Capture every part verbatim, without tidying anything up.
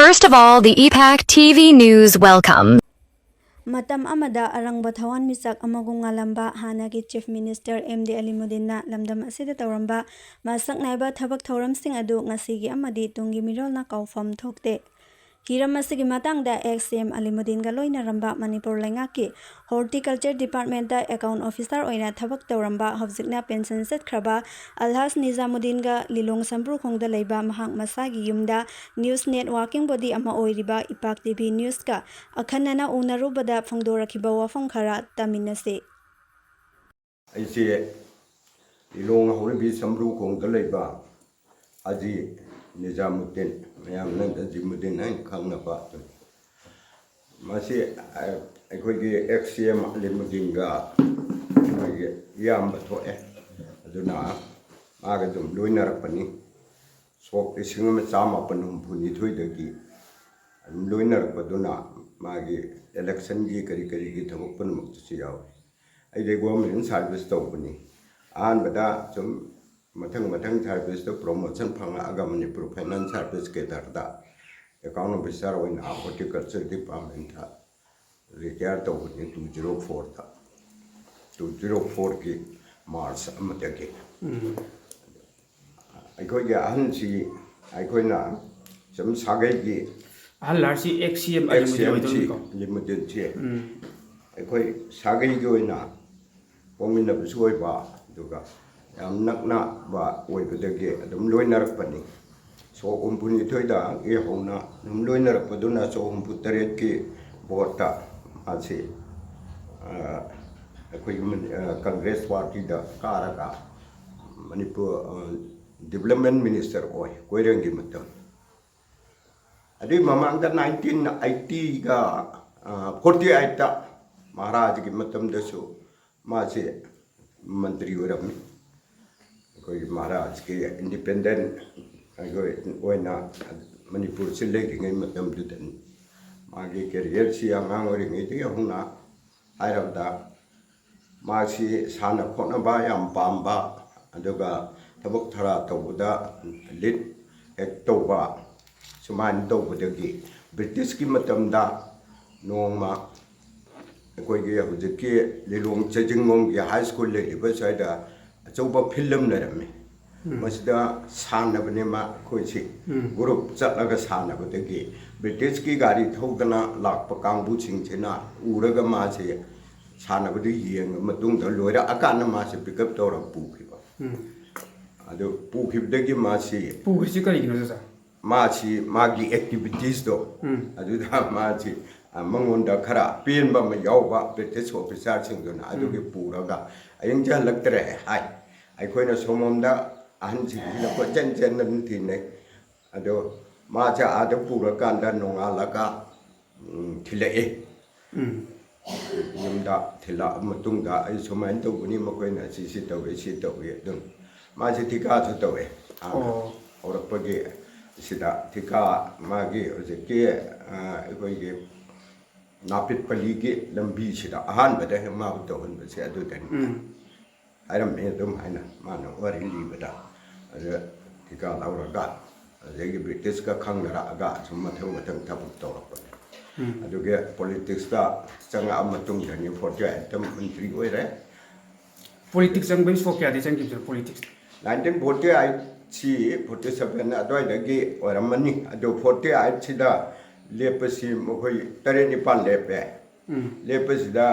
First of all, the E PAC T V News welcome. ꯃꯇꯝ ꯑꯃꯗ ꯑꯔꯪꯕ ꯊꯋꯥꯟꯃꯤꯆꯥꯛ ꯑꯃꯒꯨꯝ ꯉꯥꯜꯂꯝꯕ ꯍꯥꯟꯅꯒꯤ Chief Minister ꯑꯦꯝ ꯗꯤ ꯑꯂꯤꯃꯨꯗꯤꯟꯅ ꯂꯝꯗꯝ ꯑꯁꯤꯗ ꯇꯧꯔꯝꯕ ꯃꯁꯛ ꯅꯥꯏꯕ ꯊꯕꯛ ꯊꯧꯔꯝꯁꯤꯡ ꯑꯗꯨ ꯉꯁꯤꯒꯤ ꯑꯃꯗꯤ ꯇꯨꯡꯒꯤ ꯃꯤꯔꯣꯜꯅ ꯀꯥꯎꯐꯝ ꯊꯣꯛꯇꯦ꯫ ꯍꯤꯔꯝ ꯑꯁꯤꯒꯤ ꯃꯇꯥꯡꯗ ꯑꯦꯛꯁ ꯁꯤ ꯑꯦꯝ ꯑꯂꯤꯃꯨꯗꯤꯟꯒ ꯂꯣꯏꯅꯔꯝꯕ ꯃꯅꯤꯄꯨꯔ ꯂꯩꯉꯥꯛꯀꯤ Horticulture Departmentꯇ account officer ꯑꯣꯏꯅ ꯊꯕꯛ ꯇꯧꯔꯝꯕ, ꯍꯧꯖꯤꯛꯅ pension ꯆꯠꯈ꯭ꯔꯕ ꯑꯜꯍꯥꯖ ꯅꯤꯖꯥꯃꯨꯗꯤꯟꯒ ꯂꯤꯂꯣꯡ ꯁꯝꯕ꯭ꯔꯨꯈꯣꯡꯗ ꯂꯩꯕ ꯃꯍꯥꯛ ꯃꯁꯥꯒꯤ ꯌꯨꯝꯗ news networking body ꯑꯃ ꯑꯣꯏꯔꯤꯕ ꯏꯄꯥꯛ ꯇꯤ ꯚꯤ ꯅ꯭ꯌꯨꯁꯀ ꯑꯈꯟꯅꯅ ꯎꯅꯔꯨꯕꯗ ꯐꯣꯡꯗꯣꯔꯛꯈꯤꯕ ꯋꯥꯐꯝ ꯈꯔ ꯇꯥꯃꯤꯟꯅꯁꯤ꯫ ꯑꯩꯁꯦ ꯂꯤꯂꯣꯡ ꯍꯧꯔꯤꯕꯤ ꯁꯝꯕ꯭ꯔꯨꯈꯣꯡꯗ ꯂꯩꯕ ꯍꯥꯖꯤ ꯅꯤꯖꯥꯃꯨꯗꯤꯟ, ꯃꯌꯥꯝꯅ ꯅꯖꯤꯃꯨꯗꯤꯟ ꯍꯥꯏꯅ ꯈꯪꯅꯕ ꯑꯗꯨꯅꯤ꯫ ꯃꯁꯤ ꯑꯩꯈꯣꯏꯒꯤ ꯑꯦꯛꯁ ꯁꯤ ꯑꯦꯝ ꯑꯂꯤꯃꯨꯗꯤꯟꯒ ꯑꯩꯈꯣꯏꯒꯤ ꯏꯌꯥꯝꯕ ꯊꯣꯛꯑꯦ꯫ ꯑꯗꯨꯅ ꯃꯥꯒ ꯑꯗꯨꯝ ꯂꯣꯏꯅꯔꯛꯄꯅꯤ꯫ ꯁꯣꯛ ꯂꯤꯁꯤꯡ ꯑꯃ ꯆꯥꯃꯥꯄꯟ ꯍꯨꯝꯐꯨ ꯅꯤꯊꯣꯏꯗꯒꯤ ꯑꯗꯨꯝ ꯂꯣꯏꯅꯔꯛꯄꯗꯨꯅ ꯃꯥꯒꯤ ꯏꯂꯦꯛꯁꯟꯒꯤ ꯀꯔꯤ ꯀꯔꯤꯒꯤ ꯊꯕꯛ ꯄꯨꯝꯅꯃꯛꯇꯁꯨ ꯌꯥꯎꯏ꯫ ꯑꯩꯗꯤ ꯒꯣꯔꯃꯦꯟ ꯁꯥꯔꯚꯤꯁ ꯇꯧꯕꯅꯤ꯫ ꯑꯍꯥꯟꯕꯗ ꯁꯨꯝ ꯃꯊꯪ ꯃꯊꯪ ꯁꯥꯔꯚꯤꯁꯇ ꯄ꯭ꯔꯣꯃꯣꯁꯟ ꯐꯪꯂꯛꯑꯒ ꯃꯅꯤꯄꯨꯔ ꯐꯥꯏꯅꯥꯟꯁ ꯁꯥꯔꯚꯤꯁ ꯀꯦꯗꯔꯗ ꯑꯦꯀꯥꯎꯟ ꯑꯣꯐꯤꯁꯔ ꯑꯣꯏꯅ ꯍꯣꯔꯇꯤꯀꯜꯆꯔ ꯗꯤꯄꯥꯔꯠꯃꯦꯟꯇ ꯔꯤꯇꯥꯌꯔ ꯇꯧꯕꯅꯤ ꯇꯨ ꯖꯤꯔꯣ ꯐꯣꯔꯗ, ꯇꯨ ꯖꯤꯔꯣ ꯐꯣꯔꯒꯤ ꯃꯥꯔꯆ ꯑꯃꯗꯒꯤ꯫ ꯑꯩꯈꯣꯏꯒꯤ ꯑꯍꯟꯁꯤ ꯑꯩꯈꯣꯏꯅ ꯁꯨꯝ ꯁꯥꯒꯩꯒꯤ ꯑꯍꯜ ꯍꯥꯏꯔꯁꯤ ex C M ex C M C ꯑꯣꯏꯗꯣꯏꯅꯤꯀꯣ꯫ ꯂꯤꯃꯨꯗꯤꯟꯁꯤ ꯑꯩꯈꯣꯏ ꯁꯥꯒꯩꯒꯤ ꯑꯣꯏꯅ ꯄꯣꯛꯃꯤꯟꯅꯕꯁꯨ ꯑꯣꯏꯕ, ꯑꯗꯨꯒ ꯌꯥꯝ ꯅꯛꯅꯕ ꯑꯣꯏꯕꯗꯒꯤ ꯑꯗꯨꯝ ꯂꯣꯏꯅꯔꯛꯄꯅꯤ꯫ ꯁꯣꯛ ꯍꯨꯝꯐꯨꯅꯤꯊꯣꯏꯗꯒꯤ ꯍꯧꯅ ꯑꯗꯨꯝ ꯂꯣꯏꯅꯔꯛꯄꯗꯨꯅ ꯁꯣꯛ ꯍꯨꯝꯐꯨꯇꯔꯦꯠꯀꯤ ꯚꯣꯠꯇ ꯃꯥꯁꯤ ꯑꯩꯈꯣꯏꯒꯤ ꯀꯪꯒ꯭ꯔꯦꯁ ꯄꯥꯔꯇꯤꯗ ꯀꯥꯔꯒ ꯃꯅꯤꯄꯨꯔ ꯗꯤꯕꯂꯞꯃꯦꯟ ꯃꯤꯅꯤꯁꯇꯔ ꯑꯣꯏ ꯀꯣꯏꯔꯦꯡꯒꯤ ꯃꯇꯝ꯫ ꯑꯗꯨꯒꯤ ꯃꯃꯥꯡꯗ ꯅꯥꯏꯟꯇꯤꯟ ꯑꯩꯠꯇꯤꯒ ꯐꯣꯔꯇꯤ ꯑꯩꯠꯇ ꯃꯍꯥꯔꯥꯖꯒꯤ ꯃꯇꯝꯗꯁꯨ ꯃꯥꯁꯦ ꯃꯟꯇ꯭ꯔꯤ ꯑꯣꯏꯔꯝꯃꯤ꯫ ꯑꯩꯈꯣꯏꯒꯤ ꯃꯍꯥꯔꯥꯖꯀꯤ ꯏꯟꯗꯤꯄꯦꯟꯗꯦꯟ ꯑꯩꯈꯣꯏ ꯑꯣꯏꯅ ꯃꯅꯤꯄꯨꯔꯁꯤ ꯂꯩꯔꯤꯉꯩ ꯃꯇꯝꯗꯨꯗꯅꯤ꯫ ꯃꯥꯒꯤ ꯀꯦꯔꯤꯌꯔꯁꯤ ꯑꯉꯥꯡ ꯑꯣꯏꯔꯤꯉꯩꯗꯒꯤ ꯍꯧꯅ ꯍꯥꯏꯔꯕꯗ ꯃꯥꯁꯤ ꯁꯥꯟꯅ ꯈꯣꯠꯅꯕ ꯌꯥꯝ ꯄꯥꯝꯕ, ꯑꯗꯨꯒ ꯊꯕꯛ ꯊꯔꯥ ꯇꯧꯕꯗ ꯂꯤꯗ ꯍꯦꯛ ꯇꯧꯕ, ꯁꯨꯃꯥꯏꯅ ꯇꯧꯕꯗꯒꯤ ꯕ꯭ꯔꯤꯇꯤꯁꯀꯤ ꯃꯇꯝꯗ ꯅꯣꯡꯃ ꯑꯩꯈꯣꯏꯒꯤ ꯍꯧꯖꯤꯛꯀꯤ ꯂꯤꯂꯣꯡ ꯆꯩꯖꯤꯡꯂꯣꯝꯒꯤ ꯍꯥꯏ ꯁ꯭ꯀꯨꯜ ꯂꯩꯔꯤꯕ ꯁ꯭ꯋꯥꯏꯗ ꯑꯆꯧꯕ ꯐꯤꯜꯗ ꯑꯃ ꯂꯩꯔꯝꯃꯤ꯫ ꯃꯁꯤꯗ ꯁꯥꯟꯅꯕꯅꯦ ꯃꯥ, ꯑꯩꯈꯣꯏꯁꯤ ꯒ꯭ꯔꯨꯞ ꯆꯠꯂꯒ ꯁꯥꯟꯅꯕꯗꯒꯤ ꯕ꯭ꯔꯤꯇꯤꯁꯀꯤ ꯒꯥꯔꯤ ꯊꯧꯗꯅ ꯂꯥꯛꯄ ꯀꯥꯡꯕꯨꯁꯤꯡꯁꯤꯅ ꯎꯔꯒ ꯃꯥꯁꯦ ꯁꯥꯟꯅꯕꯗꯨ ꯌꯦꯡꯉ ꯃꯇꯨꯡꯗ ꯂꯣꯏꯔꯛꯑꯀꯥꯟꯗ ꯃꯥꯁꯦ ꯄꯤꯛ ꯑꯞ ꯇꯧꯔꯒ ꯄꯨꯈꯤꯕ꯫ ꯑꯗꯨ ꯄꯨꯈꯤꯕꯗꯒꯤ ꯃꯥꯁꯤ ꯄꯨꯈ꯭ꯔꯤꯁꯤ ꯀꯔꯤꯒꯤꯅꯣ, ꯆꯥꯆꯥ? ꯃꯥꯁꯤ ꯃꯥꯒꯤ ꯑꯦꯛꯇꯤꯚꯤꯇꯤꯁꯇꯣ ꯑꯗꯨꯗ ꯃꯥꯁꯤ, ꯑ, ꯃꯉꯣꯟꯗ ꯈꯔ ꯄꯦꯟꯕ ꯑꯃ ꯌꯥꯎꯕ ꯕ꯭ꯔꯤꯇꯤꯁ ꯑꯣꯐꯤꯁꯥꯔꯁꯤꯡꯗꯨꯅ ꯑꯗꯨꯒꯤ ꯄꯨꯔꯒ ꯍꯌꯦꯡꯁꯦ ꯍꯜꯂꯛꯇ꯭ꯔꯦ ꯍꯥꯏ꯫ ꯑꯩꯈꯣꯏꯅ ꯁꯣꯝꯂꯣꯝꯗ ꯑꯍꯟꯁꯤꯡꯁꯤꯅ ꯀꯣꯏꯆꯦꯟ ꯆꯦꯟꯗꯅ ꯊꯤꯅꯩ꯫ ꯑꯗꯣ ꯃꯥꯁꯦ ꯑꯥꯗ ꯄꯨꯔꯀꯥꯟꯗ ꯅꯣꯡꯉꯥꯜꯂꯒ, ꯎꯝ, ꯊꯤꯜꯂꯛꯑꯦ꯫ ꯌꯨꯝꯗ ꯊꯤꯜꯂꯛꯑ ꯃꯇꯨꯡꯗ ꯑꯩ ꯁꯨꯃꯥꯏꯅ ꯇꯧꯕꯅꯤ, ꯃꯈꯣꯏꯅ ꯁꯤ ꯁꯤ ꯇꯧꯏ, ꯁꯤ ꯇꯧꯏ ꯑꯗꯨꯝ꯫ ꯃꯥꯁꯦ ꯊꯤꯀꯥꯁꯨ ꯇꯧꯋꯦ꯫ ꯑꯥ, ꯑꯣ꯫ ꯍꯧꯔꯛꯄꯒꯤ ꯁꯤꯗ ꯊꯤꯀꯥ ꯃꯥꯒꯤ ꯍꯧꯖꯤꯛꯀꯤ, ꯑꯥ, ꯑꯩꯈꯣꯏꯒꯤ ꯅꯥꯄꯤꯠꯄꯜꯂꯤꯒꯤ ꯂꯝꯕꯤꯁꯤꯗ ꯑꯍꯥꯟꯕꯗ ꯍꯦꯛ ꯃꯥꯕꯨ ꯇꯧꯍꯟꯕꯁꯦ ꯑꯗꯨꯗꯅꯤ꯫ ꯍꯥꯏꯔꯝꯃꯦ ꯑꯗꯨꯝ ꯍꯥꯏꯅ ꯃꯥꯅ ꯋꯥꯔꯤ ꯂꯤꯕꯗ꯫ ꯑꯗ ꯊꯤꯀꯥ ꯂꯧꯔꯒ ꯑꯗꯒꯤ ꯕ꯭ꯔꯤꯇꯤꯁꯀ ꯈꯪꯅꯔꯛꯑꯒ ꯁꯨꯝ ꯃꯊꯪ ꯃꯊꯪ ꯊꯕꯛ ꯇꯧꯔꯛꯄꯅꯦ꯫ ꯑꯗꯨꯒꯤ ꯄꯣꯂꯤꯇꯤꯛꯁꯇ ꯆꯪꯉꯛꯑ ꯃꯇꯨꯡꯗꯅꯤ ꯐꯣꯔꯇꯤ ꯑꯩꯠꯇ ꯃꯟꯇ꯭ꯔꯤ ꯑꯣꯏꯔꯦ꯫ ꯄꯣꯂꯤꯇꯤꯛꯁ ꯆꯪꯕꯒꯤ ꯁꯣꯛ ꯀꯌꯥꯗꯤ ꯆꯪꯈꯤꯕꯁꯦ politics? Nineteen forty eight forty seven ꯑꯗꯨꯋꯥꯏꯗꯒꯤ ꯑꯣꯏꯔꯝꯃꯅꯤ꯫ ꯑꯗꯣ ꯐꯣꯔꯇꯤ ꯑꯩꯠꯁꯤꯗ ꯂꯦꯞꯄꯁꯤ ꯃꯈꯣꯏ ꯇꯔꯦꯠ ꯅꯤꯄꯥꯜ ꯂꯦꯞꯄꯦ꯫ ꯂꯦꯞꯄꯁꯤꯗ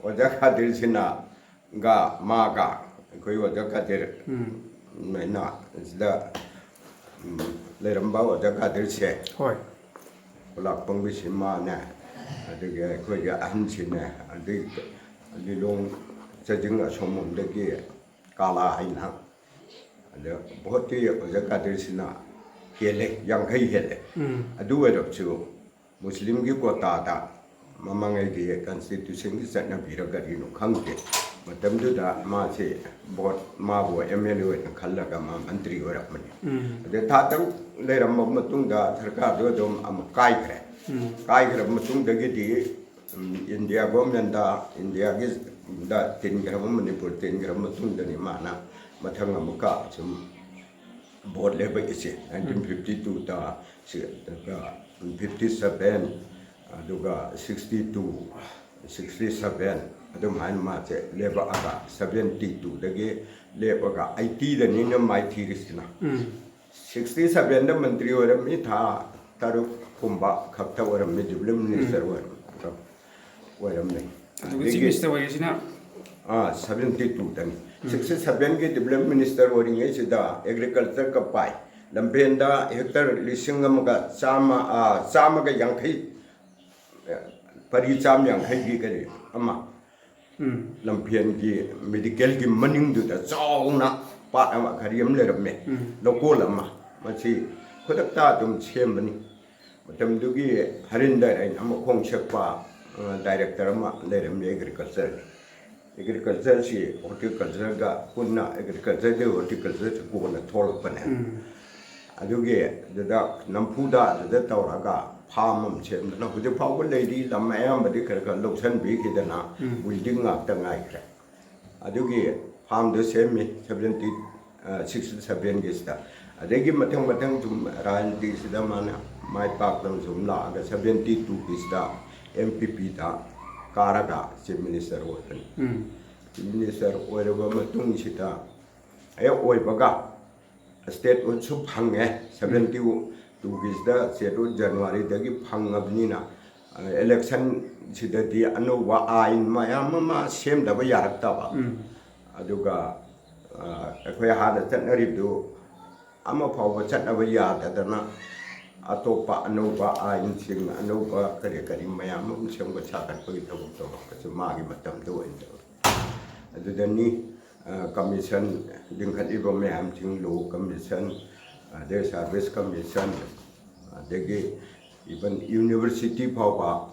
ꯑꯣꯖꯥ ꯈꯥꯗꯤꯔꯁꯤꯅ ꯒ ꯃꯥꯒ ꯑꯩꯈꯣꯏ ꯑꯣꯖꯥ ꯀꯥꯗꯤꯔ ꯎꯝ꯫ ꯃꯩꯅ ꯁꯤꯗ, ꯎꯝ, ꯂꯩꯔꯝꯕ ꯑꯣꯖꯥ ꯀꯥꯗꯤꯔꯁꯦ, ꯍꯣꯏ꯫ ꯈꯨꯂꯥꯛꯄꯝꯒꯤꯁꯤ ꯃꯥꯅꯦ, ꯑꯗꯨꯒ ꯑꯩꯈꯣꯏꯒꯤ ꯑꯍꯟꯁꯤꯅꯦ, ꯑꯗꯩ ꯂꯤꯂꯣꯡ ꯆꯥꯖꯤꯡ ꯑꯁꯣꯝꯂꯣꯝꯗꯒꯤ ꯀꯥꯂꯥ ꯍꯥꯏꯅ, ꯑꯗ ꯚꯣꯠꯇꯤ ꯑꯣꯖꯥ ꯀꯥꯗꯤꯔꯁꯤꯅ ꯍꯦꯜꯂꯦ, ꯌꯥꯡꯈꯩ ꯍꯦꯜꯂꯦ꯫ ꯎꯝ꯫ ꯑꯗꯨ ꯑꯣꯏꯔꯕꯁꯨ ꯃꯨꯁꯂꯤꯝꯒꯤ ꯀꯣꯇꯥꯗ ꯃꯃꯥꯡꯉꯩꯒꯤ ꯀꯟꯁꯇꯤꯇ꯭ꯌꯨꯁꯟꯒꯤ ꯆꯠꯅꯕꯤꯔ ꯀꯔꯤꯅꯣ ꯈꯪꯗꯦ, ꯃꯇꯝꯗꯨꯗ ꯃꯥꯁꯦ ꯚꯣꯠ ꯃꯥꯕꯨ ꯑꯦꯝ ꯑꯦꯜ ꯑꯦ ꯑꯣꯏꯅ ꯈꯜꯂꯒ ꯃꯥ ꯃꯟꯇ꯭ꯔꯤ ꯑꯣꯏꯔꯛꯄꯅꯤ꯫ ꯎꯝ꯫ ꯑꯗꯩ ꯊꯥ ꯇꯔꯨꯛ ꯂꯩꯔꯝꯕ ꯃꯇꯨꯡꯗ ꯁꯔꯀꯥꯔꯗꯨ ꯑꯗꯨꯝ ꯑꯃꯨꯛ ꯀꯥꯏꯈ꯭ꯔꯦ꯫ ꯎꯝ꯫ ꯀꯥꯏꯈ꯭ꯔꯕ ꯃꯇꯨꯡꯗꯒꯤꯗꯤ, ꯎꯝ, ꯏꯟꯗꯤꯌꯥ ꯒꯣꯔꯃꯦꯟꯗ, ꯏꯟꯗꯤꯌꯥꯒꯤ ꯗ ꯇꯤꯟꯈ꯭ꯔꯕ, ꯃꯅꯤꯄꯨꯔ ꯇꯤꯟꯈ꯭ꯔꯕ ꯃꯇꯨꯡꯗꯅꯤ ꯃꯥꯅ ꯃꯊꯪ ꯑꯃꯨꯛꯀ ꯁꯨꯝ ꯚꯣꯠ ꯂꯦꯞꯄꯛꯏꯁꯦ꯫ ꯅꯥꯏꯟꯇꯤꯟ ꯐꯤꯐꯇꯤ ꯇꯨꯗ ꯐꯤꯐꯇꯤ ꯁꯚꯦꯟ, ꯑꯗꯨꯒ ꯁꯤꯛꯁꯇꯤ ꯇꯨ, ꯁꯤꯛꯁꯇꯤ ꯁꯚꯦꯟ, ꯑꯗꯨꯝꯍꯥꯏꯅ ꯃꯥꯁꯦ ꯂꯦꯞꯄꯛꯑꯒ ꯁꯚꯦꯟꯇꯤ ꯇꯨꯗꯒꯤ ꯂꯦꯞꯄꯒ ꯑꯩꯠꯇꯤꯗꯅꯤꯅ ꯃꯥꯏꯊꯤꯔꯤꯁꯤꯅ꯫ ꯁꯤꯛꯁꯇꯤ ꯁꯚꯦꯟꯗ ꯃꯟꯇ꯭ꯔꯤ ꯑꯣꯏꯔꯝꯃꯤ, ꯊꯥ ꯇꯔꯨꯛ ꯀꯨꯝꯕ ꯈꯛꯇ ꯑꯣꯏꯔꯝꯃꯤ, ꯗꯤꯄ꯭ꯂꯣꯃꯦꯠ ꯃꯤꯅꯤꯁꯇꯔ ꯑꯣꯏꯔꯝꯃꯤ꯫ ꯑꯣꯏꯔꯝꯃꯤ꯫ ꯑꯗꯨꯒ ꯆꯤꯐ ꯃꯤꯅꯤꯁꯇꯔ ꯑꯣꯏꯔꯤꯁꯤꯅ ꯁꯚꯦꯟꯇꯤ ꯇꯨꯗꯅꯤ꯫ ꯁꯤꯛꯁꯇꯤ ꯁꯚꯦꯟꯒꯤ ꯗꯤꯄ꯭ꯂꯣꯃꯦꯠ ꯃꯤꯅꯤꯁꯇꯔ ꯑꯣꯏꯔꯤꯉꯩꯁꯤꯗ ꯑꯦꯒ꯭ꯔꯤꯀꯜꯆꯔꯒ ꯄꯥꯏ꯫ ꯂꯝꯐꯦꯟꯗ ꯍꯦꯛꯇꯔ ꯂꯤꯁꯤꯡ ꯑꯃꯒ ꯆꯥꯝꯃ, ꯑꯥ, ꯆꯥꯝꯃꯒ ꯌꯥꯡꯈꯩ, ꯄꯔꯤ ꯆꯥꯝꯃ ꯌꯥꯡꯈꯩꯒꯤ ꯀꯔꯤ ꯑꯃ, ꯎꯝ ꯂꯝꯐꯦꯟꯒꯤ ꯃꯦꯗꯤꯀꯦꯜꯒꯤ ꯃꯅꯤꯡꯗꯨꯗ ꯆꯥꯎꯅ ꯄꯥꯠ ꯑꯃ, ꯀꯔꯤ ꯑꯃ ꯂꯩꯔꯝꯃꯦ, ꯎꯝ ꯂꯧꯀꯣꯜ ꯑꯃ꯫ ꯃꯁꯤ ꯈꯨꯗꯛꯇ ꯑꯗꯨꯝ ꯁꯦꯝꯕꯅꯤ꯫ ꯃꯇꯝꯗꯨꯒꯤ ꯍꯔꯤꯟꯗꯔ ꯍꯥꯏꯅ ꯃꯈꯣꯡ ꯁꯦꯛꯄ, ꯑ, ꯗꯥꯏꯔꯦꯛꯇꯔ ꯑꯃ ꯂꯩꯔꯝꯃꯤ ꯑꯦꯒ꯭ꯔꯤꯀꯜꯆꯔꯒꯤ꯫ ꯑꯦꯒ꯭ꯔꯤꯀꯜꯆꯔꯁꯤ ꯍꯣꯔꯇꯤꯀꯜꯆꯔꯒ ꯄꯨꯟꯅ, ꯑꯦꯒ꯭ꯔꯤꯀꯜꯆꯔꯗꯤ ꯍꯣꯔꯇꯤꯀꯜꯆꯔꯁꯤ ꯀꯣꯟꯅ ꯊꯣꯛꯂꯛꯄꯅꯦ꯫ ꯎꯝ ꯑꯗꯨꯒꯤ ꯑꯗꯨꯗ ꯅꯝꯐꯨꯗ ꯑꯗꯨꯗ ꯇꯧꯔꯒ ꯐꯥꯝ ꯑꯃ ꯁꯦꯝꯗꯅ ꯍꯧꯖꯤꯛ ꯐꯥꯎꯕ ꯂꯩꯔꯤ꯫ ꯂꯝ ꯑꯌꯥꯝꯕꯗꯤ ꯈꯔ ꯈꯔ ꯂꯧꯁꯟꯕꯤꯈꯤꯗꯅ ꯎꯝ ꯕꯤꯜꯗꯤꯡ ꯉꯥꯛꯇ ꯉꯥꯏꯈ꯭ꯔꯦ꯫ ꯑꯗꯨꯒꯤ ꯐꯥꯝꯗꯣ ꯁꯦꯝꯃꯤ ꯁꯚꯦꯟꯇꯤ, ꯁꯤꯛꯁꯇꯤ ꯁꯚꯦꯟꯒꯤꯁꯤꯗ꯫ ꯑꯗꯒꯤ ꯃꯊꯪ ꯃꯊꯪ ꯁꯨꯝ ꯔꯥꯖꯅꯤꯇꯤꯁꯤꯗ ꯃꯥꯅ ꯃꯥꯏ ꯄꯥꯛꯇꯅ ꯁꯨꯝ ꯂꯥꯛꯑꯒ ꯁꯚꯦꯟꯇꯤ ꯇꯨꯒꯤꯁꯤꯗ ꯑꯦꯝ ꯄꯤ ꯄꯤꯗ ꯀꯥꯔꯒ ꯆꯤꯐ ꯃꯤꯅꯤꯁꯇꯔ ꯑꯣꯏꯕꯅꯤ꯫ ꯎꯝ ꯆꯤꯐ ꯃꯤꯅꯤꯁꯇꯔ ꯑꯣꯏꯔꯕ ꯃꯇꯨꯡꯁꯤꯗ ꯍꯦꯛ ꯑꯣꯏꯕꯒ ꯁ꯭ꯇꯦꯠꯍꯨꯗꯁꯨ ꯐꯪꯉꯦ꯫ ꯁꯚꯦꯟꯇꯤ ꯇꯨꯒꯤꯁꯤꯗ ꯁ꯭ꯇꯦꯠꯍꯨꯗ ꯖꯅꯋꯥꯔꯤꯗꯒꯤ ꯐꯪꯉꯕꯅꯤꯅ, ꯑ, ꯏꯂꯦꯛꯁꯟꯁꯤꯗꯗꯤ ꯑꯅꯧꯕ ꯑꯥꯏꯟ ꯃꯌꯥꯝ ꯑꯃ ꯁꯦꯝꯗꯕ ꯌꯥꯔꯛꯇꯕ꯫ ꯎꯝ ꯑꯗꯨꯒ, ꯑ, ꯑꯩꯈꯣꯏ ꯍꯥꯟꯅ ꯆꯠꯅꯔꯤꯕꯗꯨ ꯑꯃ ꯐꯥꯎꯕ ꯆꯠꯅꯕ ꯌꯥꯗꯗꯅ ꯑꯇꯣꯞꯄ ꯑꯅꯧꯕ ꯑꯥꯏꯟꯁꯤꯡ, ꯑꯅꯧꯕ ꯀꯔꯤ ꯀꯔꯤ ꯃꯌꯥꯝ ꯑꯃ ꯁꯦꯝꯒꯠ ꯁꯥꯒꯠꯄꯒꯤ ꯊꯕꯛ ꯇꯧꯔꯛꯄꯁꯦ ꯃꯥꯒꯤ ꯃꯇꯝꯗ ꯑꯣꯏꯅ ꯇꯧꯔꯛꯑꯦ꯫ ꯑꯗꯨꯗꯅꯤ, ꯑ, ꯀꯃꯤꯁꯟ ꯂꯤꯡꯈꯠꯂꯤꯕ ꯃꯌꯥꯝꯁꯤꯡ, ꯂꯣ ꯀꯃꯤꯁꯟ, ꯑꯗꯩ ꯁꯥꯔꯚꯤꯁ ꯀꯃꯤꯁꯟ, ꯑꯗꯒꯤ even ꯌꯨꯅꯤꯚꯔꯁꯤꯇꯤ ꯐꯥꯎꯕ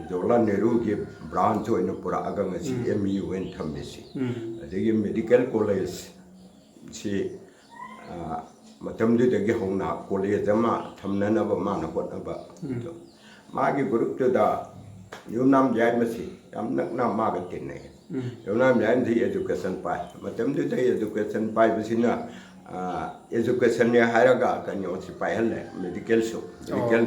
ꯖꯋꯥꯍꯔꯂꯥꯜ ꯅꯦꯍꯔꯨꯒꯤ ꯕ꯭ꯔꯥꯟꯆ ꯑꯣꯏꯅ ꯄꯨꯔꯛꯑꯒ ꯉꯁꯤ ꯎꯝ꯫ ꯑꯦꯝ ꯌꯨ ꯑꯣꯏꯅ ꯊꯝꯃꯤꯁꯤ꯫ ꯎꯝ ꯑꯗꯒꯤ ꯃꯦꯗꯤꯀꯦꯜ ꯀꯣꯂꯦꯖꯁꯤ, ꯑ, ꯃꯇꯝꯗꯨꯗꯒꯤ ꯍꯧꯅ ꯀꯣꯂꯦꯖ ꯑꯃ ꯊꯝꯅꯅꯕ ꯃꯥꯅ ꯍꯣꯠꯅꯕ꯫ ꯎꯝ꯫ ꯃꯥꯒꯤ ꯒ꯭ꯔꯨꯞꯇꯨꯗ ꯌꯨꯝꯅꯥꯝ ꯌꯥꯏꯃꯁꯤ ꯌꯥꯝ ꯅꯛꯅ ꯃꯥꯒ ꯇꯤꯟꯅꯩ꯫ ꯎꯝ ꯌꯨꯝꯅꯥꯝ ꯌꯥꯏꯃꯁꯤ ꯑꯦꯖꯨꯀꯦꯁꯟ ꯄꯥꯏ꯫ ꯃꯇꯝꯗꯨꯗ ꯑꯦꯖꯨꯀꯦꯁꯟ ꯄꯥꯏꯕꯁꯤꯅ ꯑꯦꯖꯨꯀꯦꯁꯟꯅꯦ ꯍꯥꯏꯔꯒ ꯀꯩꯅꯣꯁꯤ ꯄꯥꯏꯍꯜꯂꯦ, ꯃꯦꯗꯤꯀꯦꯜꯁꯨ, ꯃꯦꯗꯤꯀꯦꯜ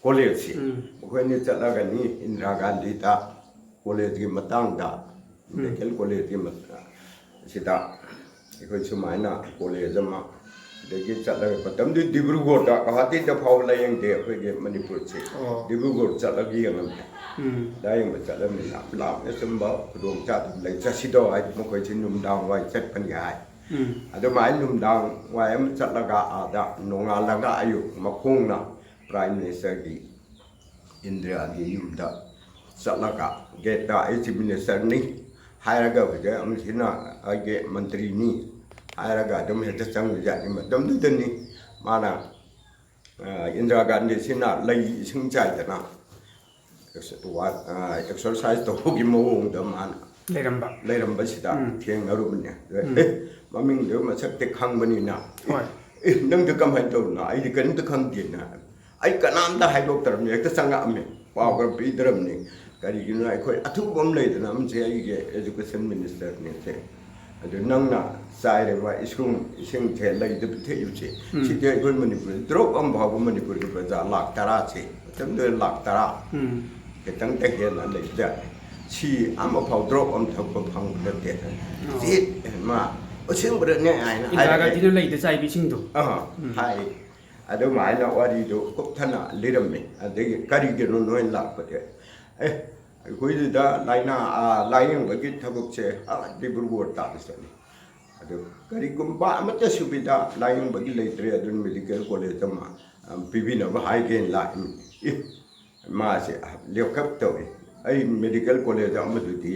ꯀꯣꯂꯦꯖꯁꯤ꯫ ꯎꯝ꯫ ꯑꯩꯈꯣꯏꯅ ꯆꯠꯂꯒꯅꯤ ꯏꯟꯗꯤꯔꯥ ꯒꯥꯟꯙꯤꯗ ꯀꯣꯂꯦꯖꯀꯤ ꯃꯇꯥꯡꯗ, ꯃꯦꯗꯤꯀꯦꯜ ꯀꯣꯂꯦꯖꯀꯤ ꯃ-, ꯁꯤꯗ ꯑꯩꯈꯣꯏ ꯁꯨꯃꯥꯏꯅ ꯀꯣꯂꯦꯖ ꯑꯃ, ꯑꯗꯒꯤ ꯆꯠꯂꯒ ꯃꯇꯝꯗꯨ ꯗꯤꯕ꯭ꯔꯨꯒꯔꯗ, ꯒꯧꯍꯥꯇꯤꯗ ꯐꯥꯎꯕ ꯂꯥꯌꯦꯡꯗꯦ ꯑꯩꯈꯣꯏꯒꯤ ꯃꯅꯤꯄꯨꯔꯁꯦ꯫ ꯑꯣ꯫ ꯗꯤꯕ꯭ꯔꯨꯒꯔ ꯆꯠꯂꯒ ꯌꯦꯡꯉꯝꯃꯦ꯫ ꯎꯝ꯫ ꯂꯥꯌꯦꯡꯕ ꯆꯠꯂꯝꯃꯤꯅ ꯂꯥꯞꯅ ꯆꯨꯝꯕ ꯈꯨꯗꯣꯡꯆꯥꯗꯕ ꯂꯩ꯫ ꯆꯠꯁꯤꯗꯣ ꯍꯥꯏꯗꯤ ꯃꯈꯣꯏꯁꯤ ꯅꯨꯃꯤꯗꯥꯡ ꯋꯥꯏ ꯆꯠꯄꯅꯤ ꯍꯥꯏ꯫ ꯎꯝ꯫ ꯑꯗꯨꯃꯥꯏꯅ ꯅꯨꯃꯤꯗꯥꯡ ꯋꯥꯏ ꯑꯃ ꯆꯠꯂꯒ ꯑꯥꯗ ꯅꯣꯡꯉꯥꯜꯂꯒ ꯑꯌꯨꯛ ꯃꯈꯣꯡꯅ ꯄ꯭ꯔꯥꯏꯝ ꯃꯤꯅꯤꯁꯇꯔꯒꯤ ꯏꯟꯗꯤꯔꯥꯒꯤ ꯌꯨꯝꯗ ꯆꯠꯂꯒ ꯒꯦꯠꯇ ꯑꯩ ꯆꯤꯐ ꯃꯤꯅꯤꯁꯇꯔꯅꯤ ꯍꯥꯏꯔꯒ ꯍꯧꯖꯤꯛ ꯑꯃꯁꯤꯅ ꯑꯩꯒꯤ ꯃꯟꯇ꯭ꯔꯤꯅꯤ ꯍꯥꯏꯔꯒ ꯑꯗꯨꯝ ꯍꯦꯛꯇ ꯆꯪꯕꯖꯥꯠꯅꯤ꯫ ꯃꯇꯝꯗꯨꯗꯅꯤ ꯃꯥꯅ, ꯑ, ꯏꯟꯗꯤꯔꯥ ꯒꯥꯟꯙꯤꯁꯤꯅ ꯂꯩ ꯏꯁꯤꯡ ꯆꯥꯏꯗꯅ ꯑꯦꯛꯁ-, ꯋꯥ-, ꯑ, ꯑꯦꯛꯁꯔꯁꯥꯏꯁ ꯇꯧꯕꯒꯤ ꯃꯑꯣꯡꯗ ꯃꯥꯅ ꯂꯩꯔꯝꯕ꯫ ꯂꯩꯔꯝꯕꯁꯤꯗ ꯎꯝ꯫ ꯊꯦꯡꯅꯔꯨꯕꯅꯦ꯫ ꯑꯗ, ꯎꯝ꯫ "ꯑꯦ, ꯃꯃꯤꯡꯗꯨ ꯃꯁꯛꯇꯤ ꯈꯪꯕꯅꯤꯅ, ꯍꯣꯏ꯫ ꯑꯦ, ꯅꯪꯗꯤ ꯀꯃꯥꯏꯅ ꯇꯧꯔꯤꯅꯣ? ꯑꯩꯗꯤ ꯀꯔꯤꯝꯇ ꯈꯪꯗꯦꯅ꯫ ꯑꯩ ꯀꯅꯥꯝꯇ ꯍꯥꯏꯗꯣꯛꯇ꯭ꯔꯕꯅꯤ, ꯍꯦꯛꯇ ꯆꯪꯉꯛꯑꯝꯃꯦ, ꯄꯥꯎꯒ ꯄꯤꯗ꯭ꯔꯕꯅꯤ꯫ ꯀꯔꯤꯒꯤꯅꯣ, ꯑꯩꯈꯣꯏ ꯑꯊꯨꯕ ꯑꯃ ꯂꯩꯗꯅ ꯑꯃꯁꯦ ꯑꯩꯒꯤ ꯑꯦꯖꯨꯀꯦꯁꯟ ꯃꯤꯅꯤꯁꯇꯔꯅꯦꯁꯦ꯫ ꯑꯗꯨ ꯅꯪꯅ ꯆꯥꯏꯔꯤꯕ ꯏꯁꯤꯡ, ꯏꯁꯤꯡꯁꯦ ꯂꯩꯗ ꯄꯤꯊꯛꯏꯕꯁꯦ, ꯎꯝ꯫ ꯁꯤꯗꯤ ꯑꯩꯈꯣꯏ ꯃꯅꯤꯄꯨꯔꯗ ꯗ꯭ꯔꯣꯞ ꯑꯃ ꯐꯥꯎꯕ ꯃꯅꯤꯄꯨꯔꯒꯤ ꯄ꯭ꯔꯖꯥ ꯂꯥꯛ ꯇꯔꯥꯁꯦ, ꯃꯇꯝꯗꯨꯗ ꯂꯥꯛ ꯇꯔꯥ ꯎꯝ꯫ ꯈꯤꯇꯪꯗ ꯍꯦꯟꯅ ꯂꯩꯕꯖꯥꯠꯅꯤ꯫ ꯁꯤ ꯑꯃꯐꯥꯎ ꯗ꯭ꯔꯣꯞ ꯑꯃ ꯊꯛꯄ ꯐꯪꯕ ꯅꯠꯇꯦ꯫ ꯑꯣ꯫ ꯁꯤ ꯃꯥ ꯑꯁꯦꯡꯕꯗꯅꯦ ꯍꯥꯏꯅ ꯏꯟꯗꯤꯔꯥ ꯍꯥꯏꯔꯛꯑꯦ꯫ ꯒꯥꯟꯙꯤꯅ ꯂꯩꯗ ꯆꯥꯏꯕ ꯏꯁꯤꯡꯗꯣ꯫ ꯑꯍ, ꯎꯝ꯫ ꯍꯥꯏ꯫ ꯑꯗꯨꯃꯥꯏꯅ ꯋꯥꯔꯤꯗꯨ ꯀꯨꯞꯊꯅ ꯂꯤꯔꯝꯃꯤ꯫ ꯑꯗꯒꯤ ꯀꯔꯤꯒꯤꯅꯣ ꯅꯣꯏ ꯂꯥꯛꯄꯗꯤ? ꯑꯦ, ꯑꯩꯈꯣꯏꯗꯨꯗ ꯂꯥꯏꯅꯥ, ꯑꯥ, ꯂꯥꯏꯌꯦꯡꯕꯒꯤ ꯊꯕꯛꯁꯦ, ꯑꯥ, ꯗꯤꯕ꯭ꯔꯨꯒꯔ ꯇꯥꯟꯅ ꯆꯠꯂꯤ꯫ ꯑꯗꯨ ꯀꯔꯤꯒꯨꯝꯕ ꯑꯃꯠꯇ ꯁꯨꯕꯤꯗ ꯂꯥꯏꯌꯦꯡꯕꯒꯤ ꯂꯩꯇ꯭ꯔꯦ, ꯑꯗꯨꯅ ꯃꯦꯗꯤꯀꯦꯜ ꯀꯣꯂꯦꯖ ꯑꯃ, ꯑ, ꯄꯤꯕꯤꯅꯕ ꯍꯥꯏꯒꯦꯅ ꯂꯥꯛꯏ꯫ ꯑꯦ, ꯃꯥꯁꯦ ꯂꯦꯞꯈꯞ ꯇꯧꯏ꯫ "ꯑꯩ ꯃꯦꯗꯤꯀꯦꯜ ꯀꯣꯂꯦꯖ ꯑꯃꯗꯨꯗꯤ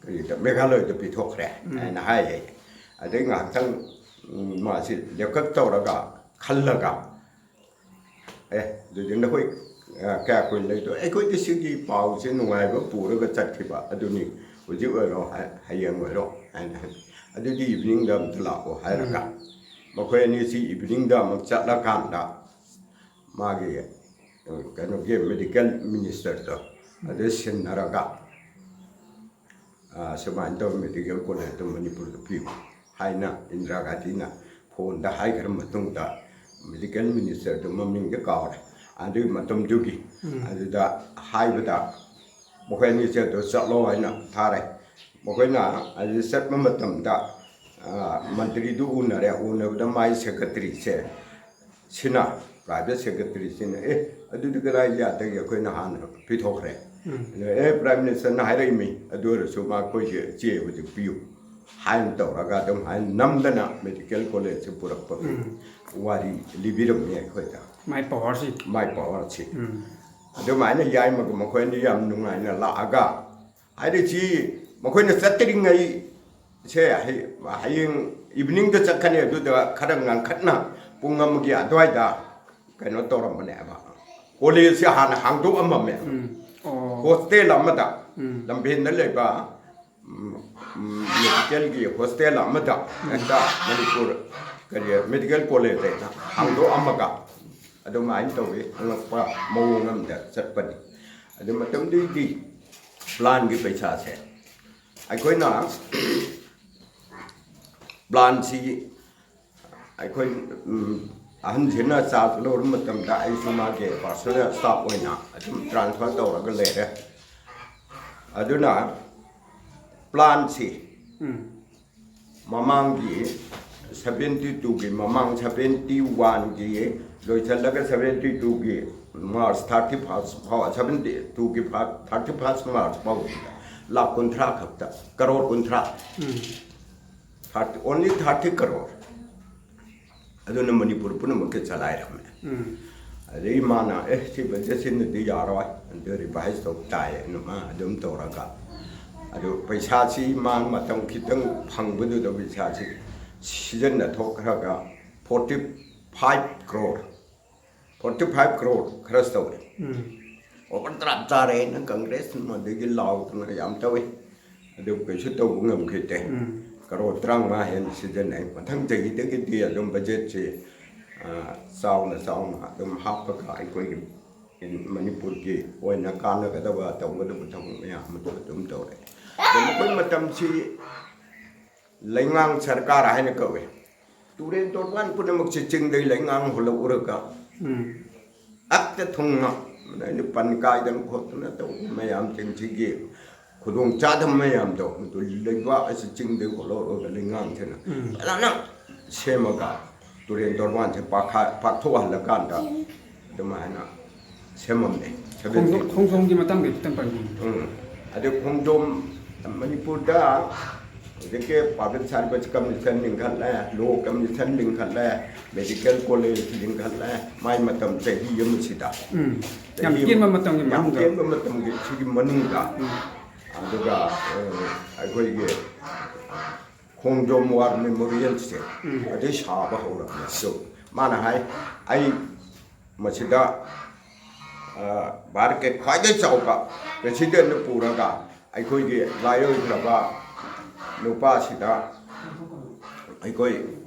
ꯀꯔꯤꯗ, ꯃꯦꯘꯥꯂꯌꯗ ꯄꯤꯊꯣꯛꯈ꯭ꯔꯦ" ꯎꯝ꯫ ꯍꯥꯏꯅ ꯍꯥꯏꯌꯦ꯫ ꯑꯗꯩ ꯉꯥꯏꯍꯥꯛꯇꯪ, ꯎꯝ, ꯃꯥꯁꯤ ꯂꯦꯞꯈꯞ ꯇꯧꯔꯒ, ꯈꯜꯂꯒ, "ꯑꯦ, ꯑꯗꯨꯗꯤ ꯅꯈꯣꯏ, ꯑ, ꯀꯌꯥ ꯀꯨꯏꯅ ꯂꯩꯗꯣꯏ?" "ꯑꯩꯈꯣꯏꯗꯤ ꯁꯤꯒꯤ ꯄꯥꯎꯁꯦ ꯅꯨꯡꯉꯥꯏꯕ ꯄꯨꯔꯒ ꯆꯠꯈꯤꯕ ꯑꯗꯨꯅꯤ, ꯍꯧꯖꯤꯛ ꯑꯣꯏꯔꯣ, ꯍ-, ꯍꯌꯦꯡ ꯑꯣꯏꯔꯣ" ꯍꯥꯏꯅ ꯍꯥꯏ꯫ "ꯑꯗꯨꯗꯤ ꯏꯚꯤꯅꯤꯡꯗ ꯑꯝꯇ ꯂꯥꯛꯑꯣ" ꯍꯥꯏꯔꯒ, ꯎꯝ꯫ ꯃꯈꯣꯏ ꯑꯅꯤꯁꯤ ꯏꯚꯤꯅꯤꯡꯗ ꯑꯃꯨꯛ ꯆꯠꯂꯀꯥꯟꯗ ꯃꯥꯒꯤ, ꯎꯝ, ꯀꯩꯅꯣꯒꯤ ꯃꯦꯗꯤꯀꯦꯜ ꯃꯤꯅꯤꯁꯇꯔꯗꯣ ꯑꯗꯨ ꯁꯤꯟꯅꯔꯒ, ꯑ, ꯁꯨꯃꯥꯏꯅ ꯇꯧꯔ ꯃꯦꯗꯤꯀꯦꯜ ꯀꯣꯂꯦꯖꯇꯣ ꯃꯅꯤꯄꯨꯔꯗ ꯄꯤꯌꯨ ꯍꯥꯏꯅ ꯏꯟꯗꯤꯔꯥ ꯒꯥꯟꯙꯤꯅ ꯐꯣꯟꯗ ꯍꯥꯏꯈ꯭ꯔ ꯃꯇꯨꯡꯗ ꯃꯦꯗꯤꯀꯦꯜ ꯃꯤꯅꯤꯁꯇꯔꯗꯨ ꯃꯃꯤꯡꯗꯤ ꯀꯥꯎꯔꯦ, ꯑꯗꯨꯒꯤ ꯃꯇꯝꯗꯨꯒꯤ, ꯎꯝ꯫ ꯑꯗꯨꯗ ꯍꯥꯏꯕꯗ ꯃꯈꯣꯏ ꯑꯅꯤꯁꯦ ꯑꯗꯨ ꯆꯠꯂꯣ ꯍꯥꯏꯅ ꯊꯥꯔꯦ꯫ ꯃꯈꯣꯏꯅ ꯑꯗꯨ ꯆꯠꯄ ꯃꯇꯝꯗ, ꯑ, ꯃꯟꯇ꯭ꯔꯤꯗꯨ ꯎꯅꯔꯦ꯫ ꯎꯅꯕꯗ ꯃꯥꯏ ꯁꯦꯀ꯭ꯔꯦꯇꯔꯤꯁꯦ ꯁꯤꯅ, ꯄ꯭ꯔꯥꯏꯚꯦꯠ ꯁꯦꯀ꯭ꯔꯦꯇꯔꯤꯁꯤꯅ, "ꯑꯦ, ꯑꯗꯨꯗꯤ ꯀꯗꯥꯏ ꯌꯥꯗꯒꯦ? ꯑꯩꯈꯣꯏꯅ ꯍꯥꯟꯅ ꯄꯤꯊꯣꯛꯈ꯭ꯔꯦ"꯫ ꯎꯝ꯫ ꯑꯗ, "ꯑꯦ, ꯄ꯭ꯔꯥꯏꯝ ꯃꯤꯅꯤꯁꯇꯔꯅ ꯍꯥꯏꯔꯛꯏꯃꯤ, ꯑꯗꯨ ꯑꯣꯏꯔꯁꯨ ꯃꯥ ꯑꯩꯈꯣꯏꯁꯦ ꯆꯦ ꯍꯧꯖꯤꯛ ꯄꯤꯌꯨ" ꯍꯥꯏꯅ ꯇꯧꯔꯒ ꯑꯗꯨꯝ ꯍꯥꯏꯅ ꯅꯝꯗꯅ ꯃꯦꯗꯤꯀꯦꯜ ꯀꯣꯂꯦꯖꯁꯦ ꯄꯨꯔꯛꯄꯒꯤ ꯎꯝ꯫ ꯋꯥꯔꯤ ꯂꯤꯕꯤꯔꯝꯃꯤ ꯑꯩꯈꯣꯏꯗ꯫ ꯃꯥꯏ ꯄꯋꯥꯔꯁꯤ꯫ ꯃꯥꯏ ꯄꯋꯥꯔꯁꯤ꯫ ꯎꯝ꯫ ꯑꯗꯨꯃꯥꯏꯅ ꯌꯥꯏꯃꯒ ꯃꯈꯣꯏ ꯑꯅꯤ ꯌꯥꯝ ꯅꯨꯡꯉꯥꯏꯅ ꯂꯥꯛꯑꯒ, ꯍꯥꯏꯗꯤ ꯁꯤ ꯃꯈꯣꯏꯅ ꯆꯠꯇ꯭ꯔꯤꯉꯩ ꯁꯦ ꯍꯌ-, ꯍꯌꯦꯡ ꯏꯚꯤꯅꯤꯡꯗ ꯆꯠꯀꯅꯤ꯫ ꯑꯗꯨꯗ ꯈꯔ ꯉꯟꯈꯠꯅ ꯄꯨꯡ ꯑꯃꯒꯤ ꯑꯗꯨꯋꯥꯏꯗ ꯀꯩꯅꯣ ꯇꯧꯔꯝꯕꯅꯦꯕ, ꯀꯣꯂꯦꯖꯁꯦ ꯍꯥꯟꯅ ꯍꯥꯡꯗꯣꯛꯑꯝꯃꯝꯃꯦ꯫ ꯎꯝ꯫ ꯑꯣ꯫ ꯍꯣꯁꯇꯦꯜ ꯑꯃꯗ, ꯎꯝ꯫ ꯂꯝꯐꯦꯟꯗ ꯂꯩꯕ, ꯎꯝ, ꯎꯝ, ꯃꯦꯗꯤꯀꯦꯜꯒꯤ ꯍꯣꯁꯇꯦꯜ ꯑꯃꯗ ꯎꯝ꯫ ꯍꯦꯛꯇ ꯃꯅꯤꯄꯨꯔ ꯀꯔꯤ ꯃꯦꯗꯤꯀꯦꯜ ꯀꯣꯂꯦꯖ ꯍꯥꯏꯅ ꯍꯥꯡꯗꯣꯛꯑꯝꯃꯒ ꯑꯗꯨꯃꯥꯏꯅ ꯇꯧꯋꯤ꯫ ꯑꯉꯛꯄ ꯃꯑꯣꯡ ꯑꯃꯗ ꯆꯠꯄꯅꯤ꯫ ꯑꯗꯨ ꯃꯇꯝꯗꯨꯒꯤ ꯄ꯭ꯂꯥꯟꯒꯤ ꯄꯩꯁꯥꯁꯦ ꯑꯩꯈꯣꯏꯅ ꯄ꯭ꯂꯥꯟꯁꯤ ꯑꯩꯈꯣꯏ, ꯎꯝ, ꯑꯍꯟꯁꯤꯅ ꯆꯥꯔꯖ ꯂꯧꯔ ꯃꯇꯝꯗ ꯑꯩꯁꯨ ꯃꯥꯒꯤ ꯄꯥꯔꯁꯣꯅꯦꯜ ꯁ꯭ꯇꯥꯐ ꯑꯣꯏꯅ ꯑꯗꯨꯝ ꯇ꯭ꯔꯥꯟꯁꯐꯔ ꯇꯧꯔꯒ ꯂꯩꯔꯦ꯫ ꯑꯗꯨꯅ ꯄ꯭ꯂꯥꯟꯁꯤ ꯎꯝ꯫ ꯃꯃꯥꯡꯒꯤ ꯁꯕꯦꯟꯇꯤ ꯇꯨꯒꯤ, ꯃꯃꯥꯡ ꯁꯕꯦꯟꯇꯤ ꯋꯥꯟꯒꯤ ꯂꯣꯏꯁꯤꯜꯂꯒ ꯁꯕꯦꯟꯇꯤ ꯇꯨꯒꯤ ꯃꯥꯔꯆ ꯊꯥꯔꯇꯤ ꯐꯥꯔꯁ ꯐꯥꯎ, ꯁꯕꯦꯟꯇꯤ ꯇꯨꯒꯤ ꯐꯥ-, ꯊꯥꯔꯇꯤ ꯐꯥꯔꯁ ꯃꯥꯔꯆ ꯐꯥꯎꯕꯁꯤꯗ ꯂꯥꯈ ꯀꯨꯟꯊ꯭ꯔꯥ ꯈꯛꯇ, ꯀꯔꯣꯔ ꯀꯨꯟꯊ꯭ꯔꯥ꯫ ꯎꯝ꯫ Thirty, only thirty crore꯫ ꯑꯗꯨꯅ ꯃꯅꯤꯄꯨꯔ ꯄꯨꯝꯅꯃꯛꯀꯤ ꯆꯂꯥꯏꯔꯝꯃꯦ꯫ ꯎꯝ꯫ ꯑꯗꯩ ꯃꯥꯅ, "ꯑꯦ, ꯁꯤ ꯕꯖꯦꯠꯁꯤꯅꯗꯤ ꯌꯥꯔꯣꯏ, ꯑꯗꯨ ꯔꯤꯚꯥꯏꯁ ꯇꯧ ꯇꯥꯏ" ꯍꯥꯏꯅ ꯃꯥ ꯑꯗꯨꯝ ꯇꯧꯔꯒ, ꯑꯗꯨ ꯄꯩꯁꯥꯁꯤ ꯃꯥ ꯃꯇꯝ ꯈꯤꯇꯪ ꯐꯪꯕꯗꯨꯗ ꯄꯩꯁꯥꯁꯤ ꯁꯤꯖꯤꯟꯅ ꯊꯣꯛꯈ꯭ꯔꯒ forty five crore, forty five crore ꯈꯔ ꯇꯧꯔꯦ꯫ ꯎꯝ꯫ ꯑꯣꯚꯔ ꯗ꯭ꯔꯥꯐ ꯆꯥꯔꯦꯅ ꯀꯪꯒ꯭ꯔꯦꯁ ꯑꯗꯒꯤ ꯂꯥꯎꯗꯅ ꯌꯥꯝ ꯇꯧꯏ꯫ ꯑꯗꯨ ꯀꯩꯁꯨ ꯇꯧꯕ ꯉꯝꯈꯤꯗꯦ꯫ ꯎꯝ꯫ ꯀꯔꯣꯔ ꯇꯔꯥꯃꯉꯥ ꯍꯦꯟꯅ ꯁꯤꯖꯤꯟꯅꯩ꯫ ꯃꯊꯪ ꯆꯍꯤꯗꯒꯤꯗꯤ ꯑꯗꯨꯝ ꯕꯖꯦꯠꯁꯦ, ꯑ, ꯆꯥꯎꯅ ꯆꯥꯎꯅ ꯑꯗꯨꯝ ꯍꯥꯞꯄꯒ ꯑꯩꯈꯣꯏꯒꯤ ꯃꯅꯤꯄꯨꯔꯒꯤ ꯑꯣꯏꯅ ꯀꯥꯟꯅꯒꯗꯕ ꯇꯧꯒꯗꯕ ꯊꯕꯛ ꯃꯌꯥꯝ ꯑꯃꯗꯨ ꯑꯗꯨꯝ ꯇꯧꯔꯦ꯫ ꯑꯗꯣ ꯃꯈꯣꯏ ꯃꯇꯝꯁꯤ ꯂꯩꯉꯥꯛ ꯁꯔꯀꯥꯔ ꯍꯥꯏꯅ ꯀꯧꯏ꯫ ꯇꯨꯔꯦꯟ ꯇꯣꯔꯕꯥꯟ ꯄꯨꯝꯅꯃꯛꯁꯦ ꯆꯤꯡꯗꯒꯤ ꯂꯩꯉꯥꯡ ꯍꯨꯜꯂꯛꯎꯔꯒ ꯎꯝ꯫ ꯑꯛꯇ ꯊꯨꯡꯅ ꯑꯩꯅ ꯄꯟ ꯀꯥꯏꯗꯅ ꯈꯣꯠꯇꯅ ꯇꯧꯕ ꯃꯌꯥꯝꯁꯤꯡꯁꯤꯒꯤ ꯈꯨꯗꯣꯡ ꯆꯥꯗꯕ ꯃꯌꯥꯝꯗꯣ, ꯃꯗꯨ ꯂꯩꯕꯥꯛ ꯑꯁꯤ ꯆꯤꯡꯗꯒꯤ ꯍꯨꯜꯂꯛꯎꯔꯒ ꯂꯩꯉꯥꯡꯁꯤꯅ ꯎꯝ꯫ ꯐꯖꯅ ꯁꯦꯝꯃꯒ ꯇꯨꯔꯦꯟ ꯇꯣꯔꯕꯥꯟꯁꯦ ꯄꯥꯛꯈ-, ꯄꯥꯛꯊꯣꯛꯍꯜꯂꯀꯥꯟꯗ ꯑꯗꯨꯃꯥꯏꯅ ꯁꯦꯝꯃꯝꯃꯦ꯫ ꯈꯣꯡꯖꯣꯝ-, ꯈꯣꯡꯖꯣꯝꯒꯤ ꯃꯇꯥꯡꯗ ꯈꯤꯇꯪ ꯄꯟꯕꯤꯌꯨ꯫ ꯎꯝ꯫ ꯑꯗꯨ ꯈꯣꯡꯖꯣꯝ ꯃꯅꯤꯄꯨꯔꯗ ꯍꯧꯖꯤꯛꯀꯤ ꯄꯥꯕ꯭ꯂꯤꯛ ꯁꯥꯔꯚꯤꯁ ꯀꯃꯤꯁꯟ ꯂꯤꯡꯈꯠꯂꯦ, ꯂꯣ ꯀꯃꯤꯁꯟ ꯂꯤꯡꯈꯠꯂꯦ, ꯃꯦꯗꯤꯀꯦꯜ ꯀꯣꯂꯦꯖ ꯂꯤꯡꯈꯠꯂꯦ, ꯃꯥꯏ ꯃꯇꯝ ꯆꯍꯤ ꯑꯃꯁꯤꯗ꯫ ꯎꯝ꯫ ꯌꯥꯝ ꯆꯍꯤ ꯇꯦꯟꯕ ꯃꯇꯝꯒꯤ ꯌꯥꯝ ꯃꯅꯨꯡꯗ꯫ ꯇꯦꯟꯕ ꯃꯇꯝꯒꯤ ꯁꯤꯒꯤ ꯃꯅꯨꯡꯗ꯫ ꯎꯝ꯫ ꯑꯗꯨꯒ ꯑ, ꯑꯩꯈꯣꯏꯒꯤ ꯈꯣꯡꯖꯣꯝ ꯋꯥꯔ ꯃꯦꯃꯣꯔꯤꯌꯦꯜꯁꯦ ꯎꯝ꯫ ꯑꯗꯩ ꯁꯥꯕ ꯍꯧꯔꯛꯑꯦ꯫ ꯑꯗꯨ ꯃꯥꯅ ꯍꯥꯏ, "ꯑꯩ ꯃꯁꯤꯗ ꯑ, ꯚꯥꯔꯠꯀꯤ ꯈ꯭ꯋꯥꯏꯗꯒꯤ ꯆꯥꯎꯕ ꯄ꯭ꯔꯦꯁꯤꯗꯦꯟꯠꯅ ꯄꯨꯔꯒ ꯑꯩꯈꯣꯏꯒꯤ ꯂꯥꯏꯑꯣꯏꯈ꯭ꯔꯕ ꯅꯨꯄꯥꯁꯤꯗ ꯑꯩꯈꯣꯏ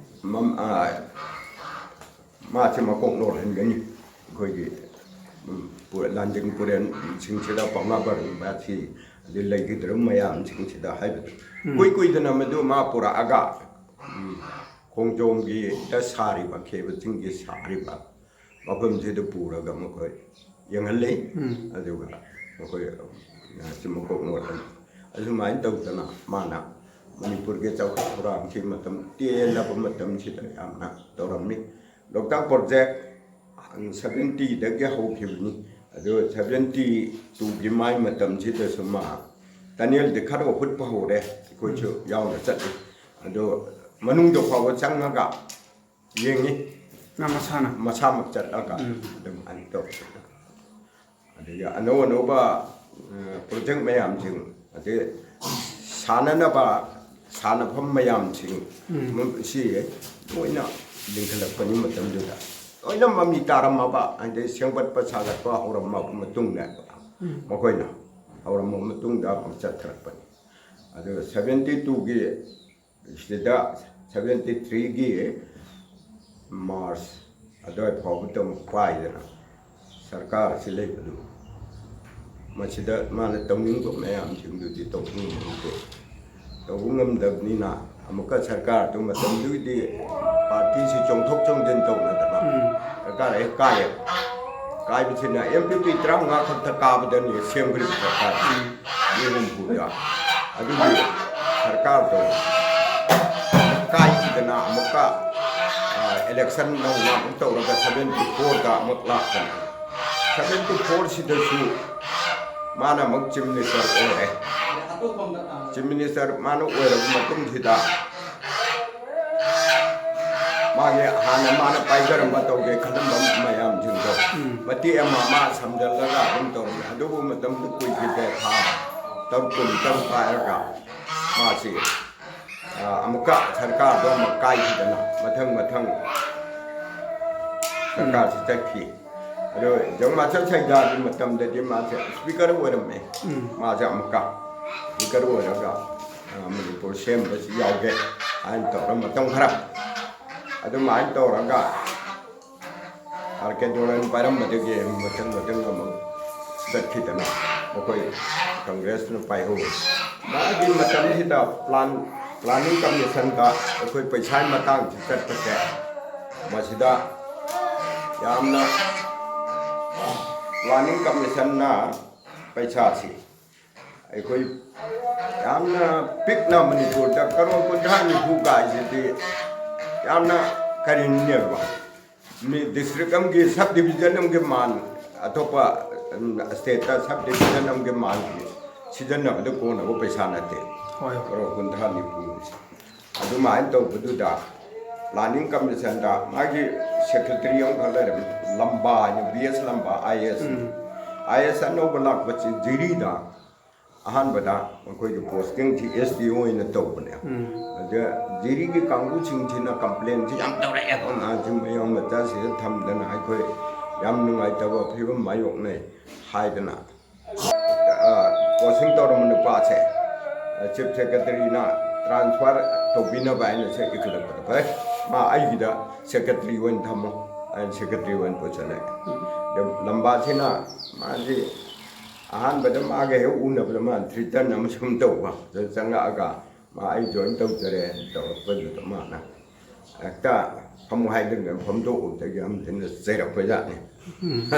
ꯃꯝ-, ꯑ, ꯃꯥꯁꯦ ꯃꯀꯣꯛ ꯅꯣꯜꯍꯟꯒꯅꯤ꯫ ꯑꯩꯈꯣꯏꯒꯤ, ꯎꯝ, ꯄꯨ-, ꯂꯥꯟꯖꯦꯡ ꯄꯨꯔꯦꯟꯁꯤꯡꯁꯤꯗ ꯄꯥꯎꯅꯥ ꯕꯔꯨꯕꯥꯁꯤ ꯑꯗꯩ ꯂꯩꯈꯤꯗ꯭ꯔꯕ ꯃꯌꯥꯝꯁꯤꯡꯁꯤꯗ ꯍꯥꯏꯕꯗꯨ꯫ ꯎꯝ꯫ ꯀꯨꯏ ꯀꯨꯏꯗꯅ ꯃꯗꯨ ꯃꯥ ꯄꯨꯔꯛꯑꯒ, ꯎꯝ, ꯈꯣꯡꯖꯣꯝꯒꯤꯗ ꯁꯥꯔꯤꯕ, ꯈꯦꯕ ꯆꯤꯡꯒꯤ ꯁꯥꯔꯤꯕ ꯃꯐꯝꯁꯤꯗ ꯄꯨꯔꯒ ꯃꯈꯣꯏ ꯌꯦꯡꯍꯜꯂꯤ꯫ ꯎꯝ꯫ ꯑꯗꯨꯒ ꯃꯈꯣꯏ, ꯑ, ꯃꯀꯣꯛ ꯅꯣꯠꯍꯜꯂꯤ꯫ ꯑꯁꯨꯃꯥꯏꯅ ꯇꯧꯗꯅ ꯃꯥꯅ ꯃꯅꯤꯄꯨꯔꯒꯤ ꯆꯥꯎꯈꯠ ꯊꯧꯔꯥꯡꯁꯤ ꯃꯇꯝ ꯇꯦꯜꯂꯕ ꯃꯇꯝꯁꯤꯗ ꯌꯥꯝꯅ ꯇꯧꯔꯝꯃꯤ꯫ ꯂꯣꯛꯇꯥꯛ ꯄ꯭ꯔꯣꯖꯦꯛ ꯁꯚꯦꯟꯇꯤꯗꯒꯤ ꯍꯧꯈꯤꯕꯅꯤ꯫ ꯑꯗꯨ ꯁꯚꯦꯟꯇꯤ ꯇꯨꯒꯤ ꯃꯥꯏ ꯃꯇꯝꯁꯤꯗꯁꯨ ꯃꯥ ꯇꯅꯦꯜꯗꯤ ꯈꯔ ꯍꯨꯠꯄ ꯍꯧꯔꯦ, ꯑꯩꯈꯣꯏꯁꯨ ꯌꯥꯎꯅ ꯆꯠꯂꯤ꯫ ꯑꯗꯨ ꯃꯅꯨꯡꯗ ꯐꯥꯎꯕ ꯆꯪꯉꯒ ꯌꯦꯡꯉꯤ꯫ ꯃꯥ ꯃꯁꯥꯅ꯫ ꯃꯁꯥꯃꯛ ꯆꯠꯂꯒ ꯎꯝ꯫ ꯑꯗꯨꯃꯥꯏꯅ ꯇꯧꯔꯦ꯫ ꯑꯗꯒꯤ ꯑꯅꯧ ꯑꯅꯧꯕ, ꯑ, ꯄ꯭ꯔꯣꯖꯦꯛ ꯃꯌꯥꯝꯁꯤꯡ, ꯑꯗꯩ ꯁꯥꯟꯅꯅꯕ ꯁꯥꯟꯅꯐꯝ ꯃꯌꯥꯝꯁꯤꯡ, ꯎꯝ꯫ ꯁꯤ ꯂꯣꯏꯅ ꯂꯤꯡꯈꯠꯂꯛꯄꯅꯤ꯫ ꯃꯇꯝꯗꯨꯗ ꯂꯣꯏꯅ ꯃꯃꯤ ꯇꯥꯔꯝꯃꯕ, ꯑꯗꯩ ꯁꯦꯝꯒꯠꯄ ꯁꯥꯒꯠꯄ ꯍꯧꯔꯝꯃꯕ ꯃꯇꯨꯡꯗ, ꯎꯝ꯫ ꯃꯈꯣꯏꯅ ꯍꯧꯔꯝꯕ ꯃꯇꯨꯡꯗ ꯑꯃꯨꯛ ꯆꯠꯊꯔꯛꯄꯅꯤ꯫ ꯑꯗꯨꯒ ꯁꯚꯦꯟꯇꯤ ꯇꯨꯒꯤ ꯁꯤꯗ, ꯁꯚꯦꯟꯇꯤ ꯊ꯭ꯔꯤꯒꯤ ꯃꯥꯔꯆ ꯑꯗꯨꯋꯥꯏ ꯐꯥꯎꯕꯗ ꯑꯃꯨꯛ ꯄꯥꯏꯗꯅ ꯁꯔꯀꯥꯔ ꯑꯁꯤ ꯂꯩꯕꯗꯨ, ꯃꯁꯤꯗ ꯃꯥꯅ ꯇꯧꯅꯤꯡꯕ ꯃꯌꯥꯝꯁꯤꯡꯗꯨꯗꯤ ꯇꯧꯕ ꯉꯝꯍꯧꯗꯦ꯫ ꯇꯧꯕ ꯉꯝꯗꯕꯅꯤꯅ ꯑꯃꯨꯛꯀ ꯁꯔꯀꯥꯔꯗꯨ ꯃꯇꯝꯗꯨꯒꯤꯗꯤ ꯄꯥꯔꯇꯤꯁꯤ ꯆꯣꯡꯊꯣꯛ ꯆꯣꯡꯁꯤꯟ ꯇꯧꯅꯗꯕ, ꯁꯔꯀꯥꯔ ꯍꯦꯛ ꯀꯥꯏꯌꯦꯕ꯫ ꯀꯥꯏꯕꯁꯤꯅ ꯑꯦꯝ ꯄꯤ ꯄꯤ ꯇꯔꯥꯃꯉꯥ ꯈꯛꯇ ꯀꯥꯕꯗꯅꯤ ꯁꯦꯝꯈ꯭ꯔꯤꯕ ꯁꯔꯀꯥꯔ꯫ ꯃꯤ ꯍꯨꯝꯐꯨꯗ꯫ ꯑꯗꯨꯒꯤ ꯁꯔꯀꯥꯔꯗꯣ ꯀꯥꯏꯈꯤꯗꯅ ꯑꯃꯨꯛꯀ, ꯑ, ꯏꯂꯦꯛꯁꯟ ꯅꯧꯅ ꯑꯃꯨꯛ ꯇꯧꯔꯒ seventy fourꯗ ꯑꯃꯨꯛ ꯂꯥꯛꯄꯅꯤ꯫ Seventy fourꯁꯤꯗꯁꯨ ꯃꯥꯅ ꯑꯃꯨꯛ ꯆꯤꯐ ꯃꯤꯅꯤꯁꯇꯔ ꯑꯣꯏꯔꯦ꯫ ꯆꯤꯐ ꯃꯤꯅꯤꯁꯇꯔ ꯃꯥꯅ ꯑꯣꯏꯔꯕ ꯃꯇꯨꯡꯁꯤꯗ ꯃꯥꯒꯤ ꯍꯥꯟꯅ ꯃꯥꯅ ꯄꯥꯏꯖꯔꯝꯕ ꯇꯧꯒꯦ ꯈꯜꯂꯝꯕ ꯃꯌꯥꯝꯁꯤꯡꯗꯣ ꯎꯝ꯫ ꯃꯇꯦꯛ ꯑꯃ ꯃꯥ ꯁꯝꯖꯜꯂꯒ ꯑꯗꯨꯝ ꯇꯧꯔꯝꯃꯦ꯫ ꯑꯗꯨꯕꯨ ꯃꯇꯝꯗꯨ ꯀꯨꯏꯈꯤꯗ꯭ꯔꯦ, ꯊꯥ ꯇꯔꯨꯛ, ꯀꯨꯟ ꯇꯔꯨꯛ ꯄꯥꯏꯔꯒ ꯃꯥꯁꯤ, ꯑ, ꯑꯃꯨꯛꯀ ꯁꯔꯀꯥꯔꯗꯣ ꯑꯃꯨꯛ ꯀꯥꯏꯈꯤꯗꯅ ꯃꯊꯪ ꯃꯊꯪ ꯁꯔꯀꯥꯔꯁꯤ ꯆꯠꯈꯤ꯫ ꯑꯗꯣ ꯖꯣꯟ ꯃꯥꯁꯇꯔ ꯁꯩꯗꯥꯒꯤ ꯃꯇꯝꯗꯗꯤ ꯃꯥꯁꯦ ꯁ꯭ꯄꯤꯀꯔ ꯑꯣꯏꯔꯝꯃꯦ꯫ ꯎꯝ꯫ ꯃꯥꯁꯦ ꯑꯃꯨꯛꯀ ꯁ꯭ꯄꯤꯀꯔ ꯑꯣꯏꯔꯒ, ꯑ, ꯃꯅꯤꯄꯨꯔ ꯁꯦꯝꯕꯁꯤ ꯌꯥꯎꯒꯦ ꯍꯥꯏꯅ ꯇꯧꯔ ꯃꯇꯝ ꯈꯔ ꯑꯗꯨꯃꯥꯏꯅ ꯇꯧꯔꯒ ꯑꯥꯔ ꯀꯦ ꯖꯣꯔꯗꯥꯟ ꯄꯥꯏꯔꯝꯕꯗꯒꯤ ꯃꯊꯪ ꯃꯊꯪ ꯑꯃꯨꯛ ꯆꯠꯈꯤꯗꯅ ꯑꯩꯈꯣꯏ ꯀꯪꯒ꯭ꯔꯦꯁꯅ ꯄꯥꯏꯍꯧꯋꯤ꯫ ꯃꯥꯒꯤ ꯃꯇꯝꯁꯤꯗ ꯄ꯭ꯂꯥꯟ, ꯄ꯭ꯂꯥꯅꯤꯡ ꯀꯃꯤꯁꯟꯗ ꯑꯩꯈꯣꯏ ꯄꯩꯁꯥꯒꯤ ꯃꯇꯥꯡꯁꯤ ꯆꯠꯄꯁꯦ, ꯃꯁꯤꯗ ꯌꯥꯝꯅ ꯄ꯭ꯂꯥꯅꯤꯡ ꯀꯃꯤꯁꯟꯅ ꯄꯩꯁꯥꯁꯤ ꯑꯩꯈꯣꯏ ꯌꯥꯝꯅ ꯄꯤꯛꯅ ꯃꯅꯤꯄꯨꯔꯗ ꯀꯔꯣꯔ ꯀꯨꯟꯊ꯭ꯔꯥ ꯅꯤꯐꯨ ꯀꯥꯏꯁꯤꯗꯤ ꯌꯥꯝꯅ ꯀꯔꯤꯅꯦꯕ? ꯃꯤ ꯗꯤꯁꯇ꯭ꯔꯤꯛ ꯑꯃꯒꯤ, ꯁꯕ ꯗꯤꯕꯤꯖꯟ ꯑꯃꯒꯤ ꯃꯥꯟ, ꯑꯇꯣꯞꯄ, ꯎꯝ, ꯁ꯭ꯇꯦꯠꯇ ꯁꯕ ꯗꯤꯕꯤꯖꯟ ꯑꯃꯒꯤ ꯃꯥꯟꯒꯤ ꯁꯤꯖꯤꯟꯅꯕꯗ ꯀꯣꯟꯅꯕ ꯄꯩꯁꯥ ꯅꯠꯇꯦ꯫ ꯍꯣꯏ, ꯍꯣꯏ꯫ ꯀꯔꯣꯔ ꯀꯨꯟꯊ꯭ꯔꯥ ꯅꯤꯐꯨ꯫ ꯑꯗꯨꯃꯥꯏꯅ ꯇꯧꯕꯗꯨꯗ ꯄ꯭ꯂꯥꯅꯤꯡ ꯀꯃꯤꯁꯟꯗ ꯃꯥꯒꯤ ꯁꯦꯀ꯭ꯔꯦꯇꯔꯤ ꯑꯃꯈꯛ ꯂꯩꯔꯝꯃꯤ, ꯂꯝꯕꯥ ꯍꯥꯏꯅ, ꯕꯤ ꯑꯦꯁ ꯂꯝꯕꯥ, ꯑꯥꯏ ꯑꯦꯁ꯫ ꯎꯝ꯫ ꯑꯥꯏ ꯑꯦꯁ ꯑꯅꯧꯕ ꯂꯥꯛꯄꯁꯤ ꯖꯤꯔꯤꯗ ꯑꯍꯥꯟꯕꯗ ꯃꯈꯣꯏꯒꯤ ꯄꯣꯁꯇꯤꯡꯁꯤ ꯑꯦꯁ ꯗꯤ ꯑꯣ ꯑꯣꯏꯅ ꯇꯧꯕꯅꯦ꯫ ꯎꯝ꯫ ꯑꯗ ꯖꯤꯔꯤꯒꯤ ꯀꯥꯡꯕꯨꯁꯤꯡꯁꯤꯅ ꯀꯝꯄ꯭ꯂꯦꯟꯁꯤ ꯌꯥꯝ ꯇꯧꯔꯛꯑꯦ, ꯑꯉꯥꯡꯁꯤꯡ ꯃꯌꯥꯡ ꯃꯆꯥꯁꯤꯗ ꯊꯝꯗꯅ ꯑꯩꯈꯣꯏ ꯌꯥꯝ ꯅꯨꯡꯉꯥꯏꯇꯕ ꯐꯤꯕꯝ ꯃꯥꯌꯣꯛꯅꯩ ꯍꯥꯏꯗꯅ, ꯑ, ꯄꯣꯁꯇꯤꯡ ꯇꯧꯔꯝꯕ ꯅꯨꯄꯥꯁꯦ, ꯑ, ꯆꯤꯐ ꯁꯦꯀ꯭ꯔꯦꯇꯔꯤꯅ ꯇ꯭ꯔꯥꯟꯁꯐꯔ ꯇꯧꯕꯤꯅꯕ ꯍꯥꯏꯅ ꯁꯦ ꯏꯈꯠꯂꯛꯄꯗ, "ꯐꯔꯦ, ꯃꯥ ꯑꯩꯒꯤꯗ ꯁꯦꯀ꯭ꯔꯦꯇꯔꯤ ꯑꯣꯏꯅ ꯊꯝꯃꯣ" ꯍꯥꯏꯅ ꯁꯦꯀ꯭ꯔꯦꯇꯔꯤ ꯑꯣꯏꯅ ꯄꯨꯁꯜꯂꯛꯑꯦ꯫ ꯑꯗ ꯂꯝꯕꯥꯁꯤꯅ ꯃꯥꯁꯤ ꯑꯍꯥꯟꯕꯗ ꯃꯥꯒ ꯍꯦꯛ ꯎꯅꯕꯗ ꯃꯥ ꯊ꯭ꯔꯤꯇꯟ ꯑꯃ ꯁꯨꯝ ꯇꯧꯕ, ꯑꯗ ꯆꯪꯉꯛꯑꯒ ꯃꯥ ꯑꯩ ꯖꯣꯏꯟ ꯇꯧꯖꯔꯦ ꯇꯧꯔꯛꯄꯗꯨꯗ ꯃꯥꯅ ꯍꯦꯛꯇ ꯐꯝꯃꯨ ꯍꯥꯏꯗꯅ ꯐꯝꯗꯣꯛꯎꯕꯗꯒꯤ ꯌꯥꯝ ꯊꯤꯅ ꯆꯩꯔꯛꯄꯖꯥꯠꯅꯤ꯫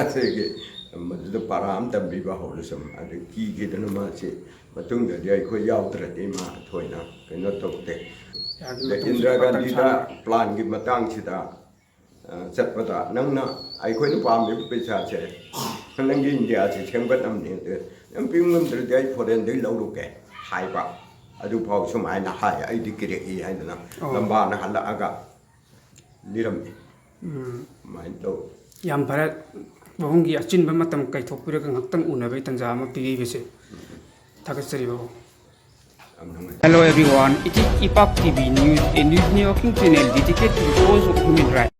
ꯑꯗꯒꯤ ꯃꯗꯨꯗ ꯄꯔꯥ ꯑꯃ ꯇꯝꯕꯤꯕ ꯍꯧꯔꯁꯨ ꯑꯗꯨ ꯀꯤꯈꯤꯗꯅ ꯃꯥꯁꯤ ꯃꯇꯨꯡꯗꯗꯤ ꯑꯩꯈꯣꯏ ꯌꯥꯎꯗ꯭ꯔꯗꯤ ꯃꯥ ꯊꯣꯏꯅ ꯀꯩꯅꯣ ꯇꯧꯗꯦ꯫ ꯌꯥꯒꯤ ꯑꯗ ꯃꯇꯨꯡꯁꯤꯗ ꯏꯟꯗꯤꯔꯥ ꯄꯇꯟ ꯒꯥꯟꯙꯤꯗ ꯁꯥꯅ ꯄ꯭ꯂꯥꯟꯒꯤ ꯃꯇꯥꯡꯁꯤꯗ ꯑ, ꯆꯠꯄꯗ ꯅꯪꯅ ꯑꯩꯈꯣꯏꯅ ꯄꯥꯝꯃꯤꯕ ꯄꯩꯁꯥꯁꯦ ꯅꯪꯒꯤ ꯏꯟꯗꯤꯌꯥꯁꯦ ꯁꯦꯝꯒꯠꯅꯕꯅꯦ, ꯑꯗꯨ ꯅꯪ ꯄꯤꯕ ꯉꯝꯗ꯭ꯔꯗꯤ ꯑꯩ ꯐꯣꯔꯦꯟꯗꯒꯤ ꯂꯧꯔꯨꯒꯦ ꯍꯥꯏꯕ꯫ ꯑꯗꯨꯐꯥꯎ ꯁꯨꯃꯥꯏꯅ ꯍꯥꯏ, ꯑꯩꯗꯤ ꯀꯤꯔꯛꯏ ꯍꯥꯏꯗꯅ ꯑꯣ꯫ ꯂꯝꯕꯥꯅ ꯍꯜꯂꯛꯑꯒ ꯂꯤꯔꯝꯃꯤ꯫ ꯎꯝ꯫ ꯑꯗꯨꯃꯥꯏꯅ ꯇꯧ꯫ ꯌꯥꯝ ꯐꯔꯦ꯫ ꯄꯥꯕꯨꯡꯒꯤ ꯑꯆꯤꯟꯕ ꯃꯇꯝ ꯀꯥꯏꯊꯣꯛꯄꯤꯔꯒ ꯉꯥꯛꯇꯪ ꯎꯅꯕꯒꯤ ꯇꯥꯟꯖꯥ ꯑꯃ ꯄꯤꯕꯤꯕꯁꯦ ꯊꯥꯒꯠꯆꯔꯤ ꯄꯥꯕꯨꯡ꯫ ꯌꯥꯝ ꯅꯨꯡꯉꯥꯏ꯫ Hello everyone, it is Ipak T V News, a news networking channel dedicated to the cause of human rights.